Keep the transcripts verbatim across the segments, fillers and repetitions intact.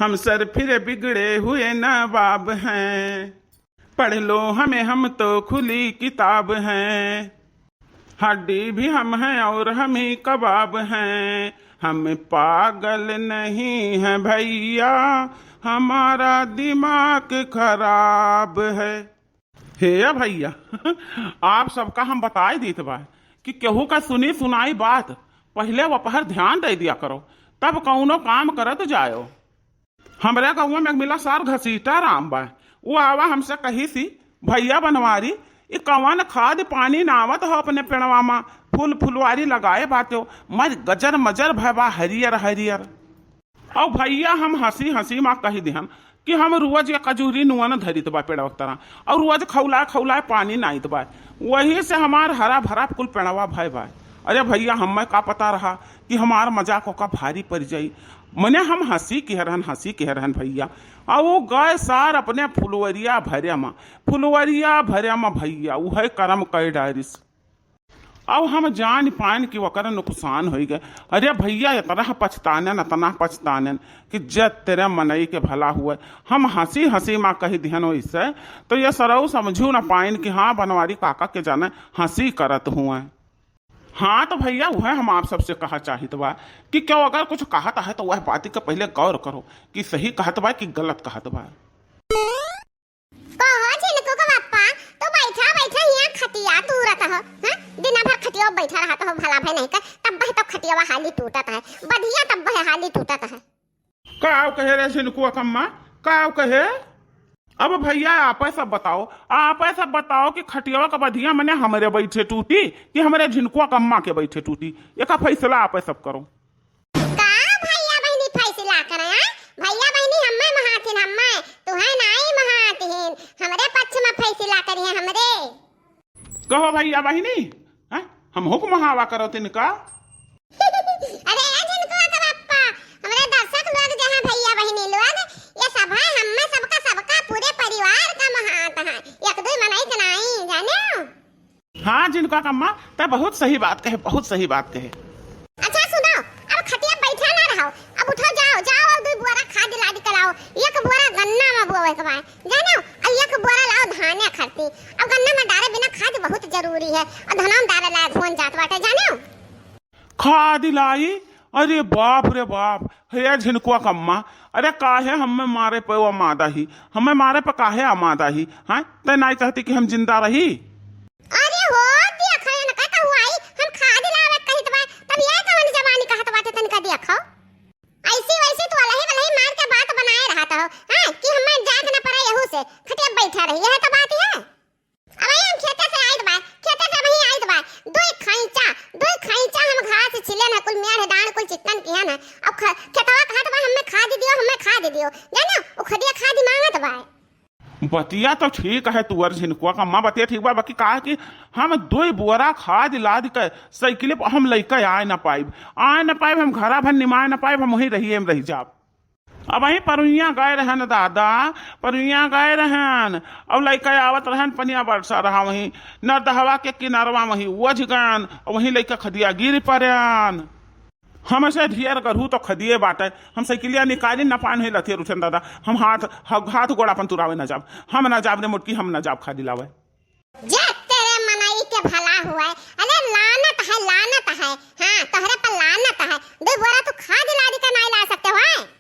हम सर फिरे बिगड़े हुए नवाब हैं, पढ़ लो हमें, हम तो खुली किताब हैं। हड्डी भी हम हैं और हम ही कबाब हैं, हम पागल नहीं हैं भैया, हमारा दिमाग खराब है। हे भैया, आप सबका हम बताई दीत बा कि केहू का सुनी सुनाई बात पहिले वपहर ध्यान दे दिया करो, तब कौनो काम करत जायो। हमरे गौवा में एक मिला सार घसीटा राम बा, वो आवा हमसे कही सी, "भैया बनवारी, ई कवन खाद पानी नावत हो अपने पेड़वा मा, फूल फुलवारी लगाए बाटे हो, मर गजर मजर भय बा हरियर हरियर।" और भैया हम हँसी हँसी मा कही दिहन कि हम रोज एक अजूरी नुअन धरित बा पेड़वा के तरह, और रोज खौलाए खौलाए पानी नाइत बा, वही से हमार हरा भरा कुल पेड़वा भय बा। अरे भैया, हमें का पता रहा कि हमार मजाक ओका भारी पड़ जाई। मने हम हँसी के रहन, हँसी के रहन भैया। आ वो गए सार अपने फुलवरिया भरे मा, फुलवरिया भरे मा भैया, उहे करम कई डारिस। अब हम जान पाएन कि ओकर नुकसान होई गए। अरे भैया, इतना पछतानेन, इतना पछतानेन कि जब तेरे मनई के भला हुए। हम हँसी हँसी मा कही दिहन वैसे, तो ये सरऊ समझू ना पाएन कि हाँ, बनवारी काका के जाने हँसी करत हुए। हाँ, तो भैया, वह हम आप सबसे कहा चाहित बा कि क्यों अगर कुछ कहत है, तो वह बात के पहले गौर करो कि सही कहत बा कि गलत कहत बा। कहो झिनकू के पप्पा, तू बैठा बैठा यहाँ खटिया तूरत हो, हाँ? दिना भर खटिया बैठा रहत हो, भला भय नहीं कर, तब बह तो खटिया हाली टूटत है, बढ़िया तब बह हाली टूटत है। का कहे रे झिनकुआ कम्मा, का कहे? अब भैया, आपे सब बताओ, आपे सब बताओ कि खटियावा का बधिया मने हमरे बैठे टूटी कि हमरे झिनकुआ कम्मा के बैठे टूटी? एका फैसला आपे सब करो। का भैया बहिनी फैसला करे, हैं? भैया बहिनी हम्मे महाथिन, हम्मे, तुहे नाई महाथिन, हमरे पक्ष में फैसला करिहे, हमरे। कहो भैया बहिनी, हैं? हम हुक्म हवा करो तिनका। अरे ए झिनकुआ के पप्पा, हमरे दर्शक लोग जे हैं भैया बहिनी लोग, ये सब है हम्मे सबका, सबका पूरे परिवार का महात है, एक दुई मनई के नाई, जाने हो? हाँ झिनकुआ कम्मा, तै बहुत सही बात कहे, बहुत सही बात कहे। अच्छा सुनो, अब खटिया बैठा ना रहो, अब उठो, जाओ, जाओ, अब दुई बोरा खाद लाद के लाओ, एक बोरा गन्ना में बोवे के बा, जाने हो? और एक बोरा लाओ धाने खरती। अब गन्ना में डारे बिना खाद बहुत जरूरी है, और धनवा में डारे लायक होन जात बाटे, जाने हो? खाद लाई? अरे बाप रे बाप, हे झिनकुआ कम्मा, अरे काहे हमें मारे पे वो आमादा ही, हमें मारे पे काहे आमादा ही? हाँ, तै नाई कहती कि हम जिंदा रही? अरे हो, देखो इनका तो हुआ ही, हम खाद लावे कहित बा, तब ये कवन जवानी कहत बाटे, तनिका देखो। ऐसी वैसी तो अलही बलही मार के बात बनाए रहत हो, हाँ, कि हमें जाग न पड़े यहू से, खटिया बैठा रही, यह तो बात है। अब हम खेते से आइत बा, खेते से वहीं आइत बा, दुई खैंचा, दुई खैंचा हम घास छिलेन है, कुल मेड़ है, डांड कुल चिक्कन किहन है। अब ख-, खेतवा कहत बा, "हमें खाद दियो, हमें खाद दियो।" जाने, उ खदिया खाद मांगत बा। बतिया तो ठीक है तुअर झिनकुआ कम्मा, बतिया ठीक बा, बाकी का है कि हम दुई बोरा खाद लाद के साइकिले पर हम लइका आए ना पाइब, आए ना पाइब, हम घरा भर निमाए ना पाइब, हम वहीं रहिए, हम रह जाब। अब वहीं परुइया गए रहन दादा, परुइया गए रहन, और लइका आवत रहन, पनिया बरसा रहा वहीं नरदहवा के किनारवा, वहीं ओझ गन, और वहीं लइका खदिया गिर पड़न। हमसे ढेर गरहू तो खदिए बाटे, हम साइकिलिया निकाली ना पान हुई लथियर उठन दादा, हम हाथ, ह-, हाथ गोड़ अपन तुरावे ना जाब, हम ना जाब रे मोटकी, हम ना जाब खादी लावे। जे तेरे मनई के भला हुए। अरे लानत है, लानत है। हाँ, तोहरे पर लानत है। दुई बोरा तू खाद लाद के नाई ला सकते हो, हैं?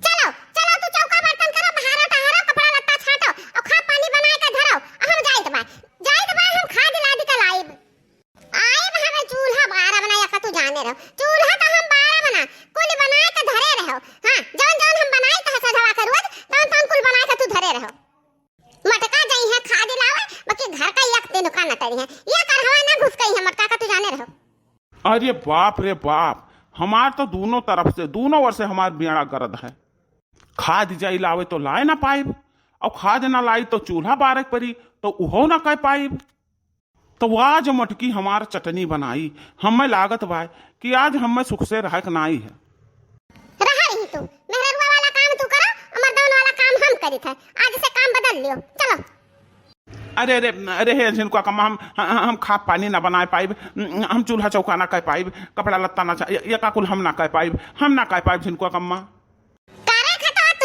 चलो, चलो तू चौका बर्तन करो, बहारो टहारो, कपड़ा लत्ता छाटो, और खा पानी बनाए के धरो, और हम जाइत बा। जाइत बा, हम खाद लाद के लाइब। आइब हमें चूल्हा बारब ना, या का तू जाने रहो। चूल्हा तो हम बारब ना, कुल बनाए के धरे रहो। हाँ, जौन जौन हम बनाई तो सधवा के रोज, तौन तौन कुल बनाए के तू धरे रहो। मटका जइहें खाद लावे, बाकी घर का एक दिन का न टरिहें। ये करहवा ना घुस गई है मटका का, तू जाने रहो। अरे बाप रे बाप, हमार तो दोनों तरफ से, दोनों ओर से हमार बेड़ा गरद है। खाद जाई लावे तो लाए ना पाइब, और खाद ना लाई तो चूल्हा बारे के परी, तो उहो ना कह पाइब। तो आज मटकी हमार चटनी बनाई, हमें लागत बा कि आज हमें सुख से रहक नाई है। रहा रही तू, मेहररुआ वाला काम तू करो, और मर्दवन वाला काम हम करित है। आज से काम बदल लियो, चलो। अरे, अरे, अरे, हे झिनकुआ कम्मा, हम, हम, हम खा पानी ना बनाए पाइब, हम चूल्हा चौका ना कर पाइब, कपड़ा लत्ता ना चा-, ये, ये का कुल हम ना कर पाइब, हम ना कर पाइब झिनकुआ कम्मा। करे खतवा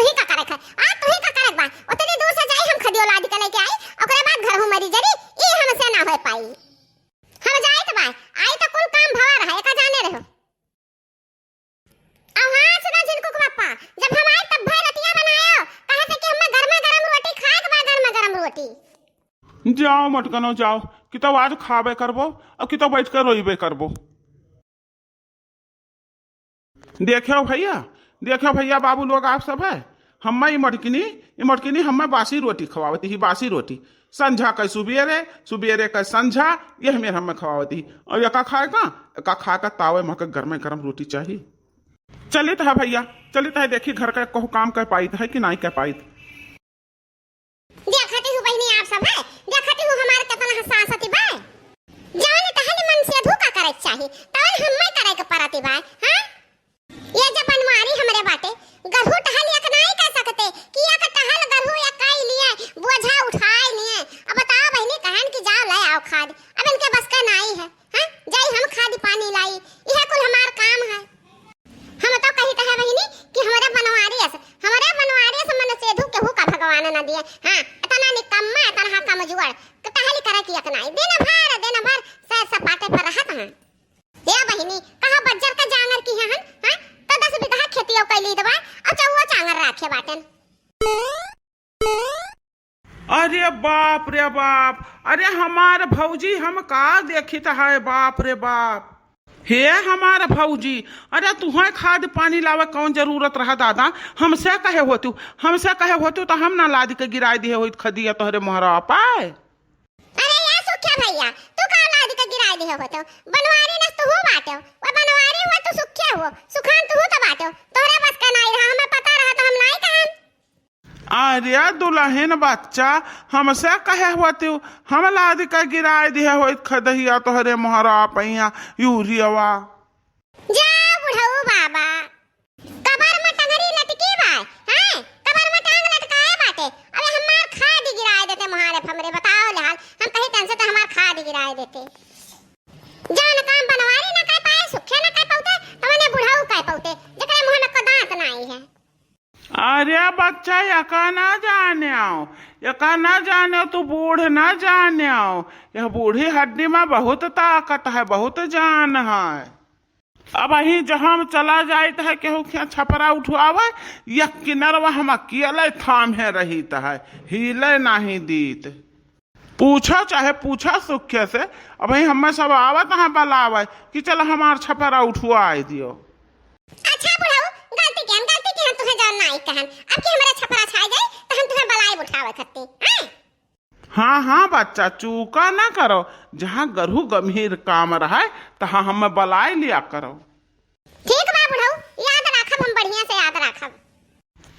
जाओ मटकनो जाओ, कि तो आज खाबे करबो और कि तो बैठ के रोइबे करबो। देखो भैया, देखो भैया बाबू लोग आप सब है, हम्मे ई मटकिनी, ई मटकिनी हम्मे बासी रोटी खवावती ही, बासी रोटी। संझा के सुबेरे, सुबेरे के संझा, यह मेर हम्मे खवावती ही। और एका खाए का, एका खाए का तावे महके गरमे गरम रोटी चाही। चलित है भैया, चलित है, देखी घर का कहू काम कर पाइत है कि नाहीं कर पाइत। देखती हूँ बहिनी आप सब है, देखती हूँ हमार केतना सासती बा। जवन तहल मन से धू का करे के चाही, तवन हम्मे करे के परती बा, हाँ? ये जब बनवारी हमरे बाटे, गरहू टहल एक नाई कर सकते कि एक टहल गरहू एक काई लिए, बोझा उठाए लिए। अब बताओ बहिनी, कहन कि जाओ ले आओ खाद, अब इनके बस का नाई है, हाँ? जाई हम खाद पानी लाई, यह कुल हमार काम है। हम तो कहित है बहिनी कि हमरे बनवारी अस, हमरे बनवारी अस मन सेधू केहू का भगवान न दिए। हाँ, इतना निकम्मा, इतना कमजोर, टहली करे की एक नाई। दिन भर, दिन भर सैर सपाटे पर रहत हैं। ए बहिनी, कहा बज्जर का जांगर की हैं, हाँ? तो दस बीघा खेती कैली दबा, और चौवा चांगर राखे बाटेन। अरे बाप रे बाप, अरे हमार भौजी हम का देखित है, बाप रे बाप। हे हमार भौजी, अरे तुहें खाद पानी लावे कौन जरूरत रहा दादा, हमसे कहे होतू, हमसे कहे होतू तो हम ना लाद के गिराए दिहे होइत खदिया तोहरे मोहरा पाए। अरे या सुख्या भैया, तू का लाद के गिराए दिहे होतू, बनवारी नस तू बाटे, वो बनवारी हो तू सुख्या हो, सुखान तू तो बाटे, तोहरे बस का नाई रहा, हमें पता रहा तो हम नाई कहन। अरे दुलहिन बच्चा, हमसे कहे होतिउ, हम लाद के गिराए दिहे होइत खदहिया तोहरे मोहरा पइया यूरियवा। जा बुढ़ऊ बाबा, कबर में टंगरी लटकी बा, हैं? कबर में टांग लटकाए बाटे। अबे हमार खाद गिराए देते मोहारे फमरे, बताओ ले हाल। हम कही तन से तो हमार खाद गिराए देते। जवन काम बनवारी ना कर पाए, सुखे ना कर पौते, तवने बुढ़ऊ कर पौते, जेकरे मुंह में को दांत नाई है। अरे बच्चा, एका ना जान्यो, एका ना जान्यो, तू बूढ़ ना जान्यो। यह बूढ़ी हड्डी में बहुत ताकत है, बहुत जान है। अबहीं जहाँ हम चला जाइत है, केहू के छपरा उठवावे, यह किनरवा हम अकेले थाम्हे रहित है, हिले नाहीं दीत। पूछो चाहे पूछो सुखे से, अबहीं हम्मे सब आवत हैं बलावे कि चल हमार छपरा उठवाए दियो। अच्छा बुढ़ऊ, गलती किहन, गलती किहन, तुहें जौन नाई कहन, अब की हमरे छपरा छाए जाई, तो हम तुहें बलाए उठावे खत्ती, हैं? हाँ, हाँ बच्चा, चूका ना करो, जहाँ गरहू गंभीर काम रहे, तहाँ हम्मे बलाए लिया करो। ठीक बा बुढ़ऊ, याद राखब, हम बढ़िया से याद राखब।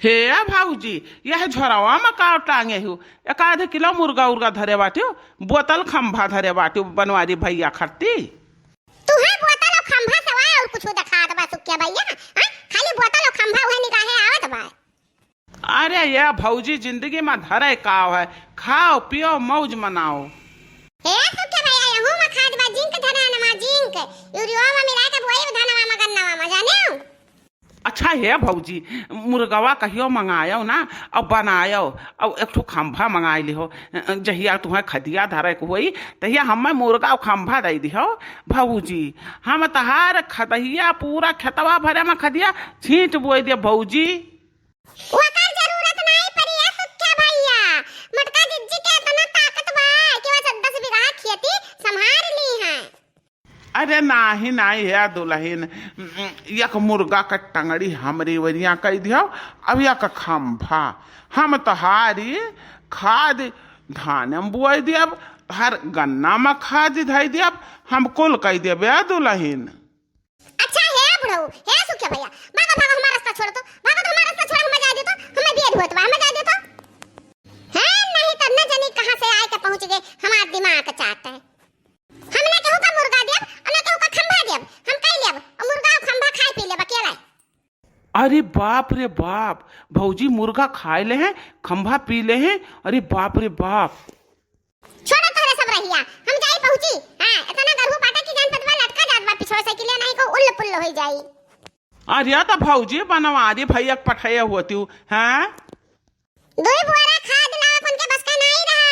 हे भौजी, यह झोरवा में का टांगे हू? एक आध किलो मुर्गा उर्गा धरे बाटियो, बोतल खंभा धरे बाटियो बनवारी भैया खरती। तुहें बोतल और खंभा सवाय और कुछ देखात बा सुक्या भैया? हाँ? खाली बोतल और खंभा उहे निगाहे आवत बा। अरे ये भौजी, जिंदगी में धरे का है, खाओ पियो मौज मनाओ। हे सुक्या भैया, यहू में खाद बा, जिंक धरा नमा, जिंक। यूरिया में मिला के बोई धनवा में गन्नवा में, जाने हो? अच्छा हे भौजी, मुर्गवा कहियो मंगायो ना, अब बनायो, अब एक ठो खंभा मंगाई लिहो। जहिया तुहें खदिया धरे के होई, तहिया हमें मुर्गा और खंभा दे दिहो भौजी। हम तहार खदहिया पूरा खेतवा भरे में खदिया छींट बोई दे भौजी। ओकर जरूरत नाई पड़ी है सुक्या भैया। मोटका जिज्जी के इतना ताकत बा कि वो दस बीघा खेती संभाल ली है। अरे नाही, नाही, हे दुलहिन, एक मुर्गा क टंगड़ी हमरी वरिया कइ दियो, अब एक खंभा। हम तोहारी खाद धान में बुआई दियब, हर गन्ना में खाद धइ दियब, हम कुल कइ दियब, हे दुलहिन। अच्छा, हे बुढ़ऊ, हे सुखे भैया, भागो, भागो, हमारा रास्ता छोड़ दो, भागो तो हमारा रास्ता छोड़, हमें जाए दे तो, हमें बियर होत बा, हमें जाए दे तो। हैं, नहीं तो न जानी कहाँ से आए के पहुँच गए, हमार दिमाग चाट है। हम ना केहू का मुर्गा देब, और ना केहू का खंभा देब। हम कई लेब, और मुर्गा और खंभा खाए पी लेब अकेला। अरे बाप रे बाप, भौजी मुर्गा खाए ले हैं, खंभा पी ले हैं। अरे बाप रे बाप। छोड़ो तोहरे सब रहिया, हम जाई पहुँची। हाँ, इतना गरहू पाटा की जान पतवा लटका जात बा पिछवा से, कि ले नहीं को उल्ल पुल्ल होई जाई। अरे तो भौजी बनवारी भैया के पठाए होती हूँ, हैं? दुई बोरा खाद लावे उनके बस का नाई रहा।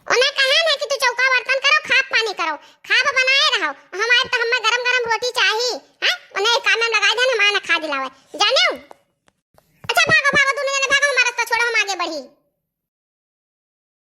उन्हें कहन है कि तू चौका बर्तन करो, खाब पानी करो, खाब बनाए रहो। हम आए तो हमें गरम गरम रोटी चाही, हैं? उन्हें एक काम में लगाए देन, हम आना खाद लावे। जाने हो? अच्छा भागो, भागो, दोनों जने भागो, हमारा रास्ता छोड़ो, हम आगे बढ़ी।